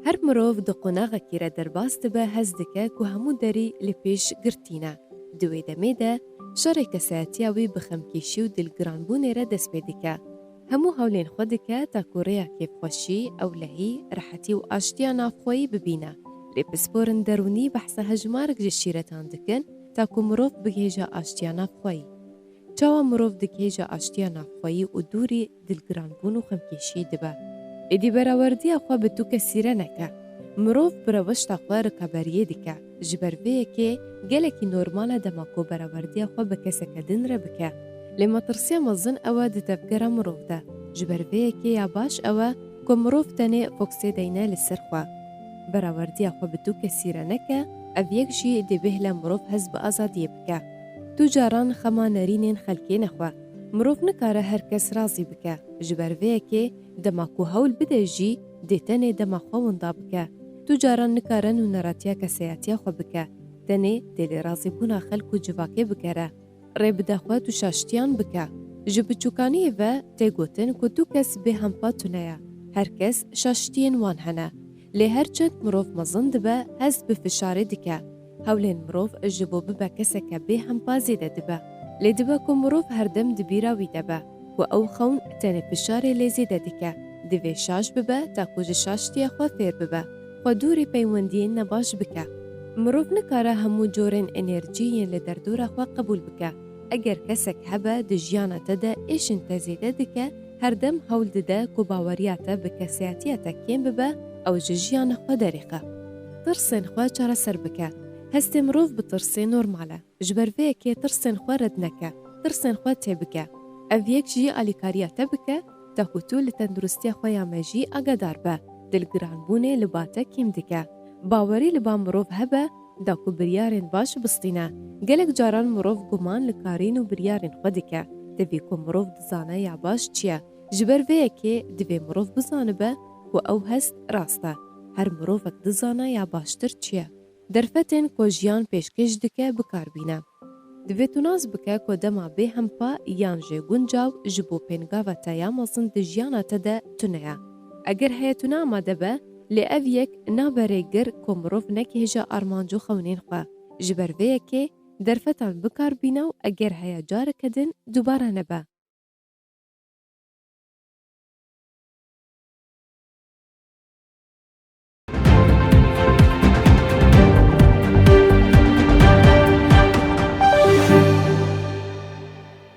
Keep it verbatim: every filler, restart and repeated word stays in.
Her mirov di qonaxekî re derbas dibe, hez dike ku hemû derî li pêş girtî ne. Di wê demê de şerê kesayetiya wî bi xemkêşî û dilgiranbûnê re dest pê dike. Hemû hewlên xwe dike ta ku rêya kêfxweşî, ewlehî, rehetî û aştiya navxweyî bibîne. Lê pisporin derûnî behsa hejmarek ji şîretan dikin ta ku mirov bigihêje aştiya navxweyî. Çawa mirov digihêje aştiya navxweyî û dûrî dilgiranbûn û xemkêşiyê dibe? Êdî berawerdiya xwe bi tu kesî re neke. Mirov bi rewişta xwe rikaberiyê dike. Ji ber vê yekê gelekî normal e dema ku berawerdiya xwe bi keseke din re bike. Lê metirsiya mezin ew e di tevgera mirov de. Ji ber vê yekê ya baş ew e ku mirov tenê foksê deyne li ser xwe. Berawerdiya xwe bi tu kesî re neke, ev yek jî dê bihêle mirov hez bi azadiyê bike. Tu caran xema nerînên xelkê nexwe. Mirov nikare her kes razî bike. Ji ber vê yekê dema ku hewl bide jî dê tenê dema xwe winda bike. Tu caran nikare nûneratiya kesayetiya xwe bike. Tenê dê li razîbûna xelk û civakê bigere. Rê bide xwe tu şaştiyan bike. Ji biçûkaniyê ve tê gotin ku tu kes bêhempa tune ye. Her kes şaştiyên wan hene. Lê her çend mirov mezin dibe, hest bi fişarê dike. Hewlên mirov ji bo bibe keseke bêhempa zêde dibe. Lê dibe ku mirov her dem di bîra wî de be ku ew xewn tenê fişarê lê zêde dike. Divê şaş bibe ta ku ji şaştiya xwe fêr bibe, xwe dûrî peywendiyên nebaş bike. Mirov nikare hemû corên enerjî yên li derdora xwe qebûl bike. Eger kesek hebe di jiyana te de êşên te zêde dike, her dem hewl dide ku baweriya te bi kesayetiya te kêm bibe, ew ji jiyana xwe derêxe. Tirsên xwe çareser bike. Hestê mirov bi tirsê normal e. Ji ber vê yekê tirsên xwe red neke. Tirsên xwe têbike. Ev yek jî alîkariya te bike, ta ku tu li tenduristiya xwe ya mejî agadar be. Dilgiranbûnê li ba te kêm dike. Bawerî li ba mirov hebe, da ku biryarên baş bistîne. Gelek caran mirov guman li karîn û biryarên xwe dike. Tevî ku mirov dizane ya baş çi ye. Ji ber vê yekê divê mirov bizanibe ku ew hest rast e. Her mirovek dizane ya baştir çi ye. Derfetên ku jiyan pêşkêş dike bikar bîne. Divê tu nas bike ku dema bêhempa yan jê guncaw ji bo pêngava te ya mezin di jiyana te de tune ye. Eger heye tune amade be, lê ev yek nabe rêgir ku mirov negihêje armanc û xewnên xwe. Ji ber vê yekê derfetan bikar bîne û eger heye careke din dubare nebe.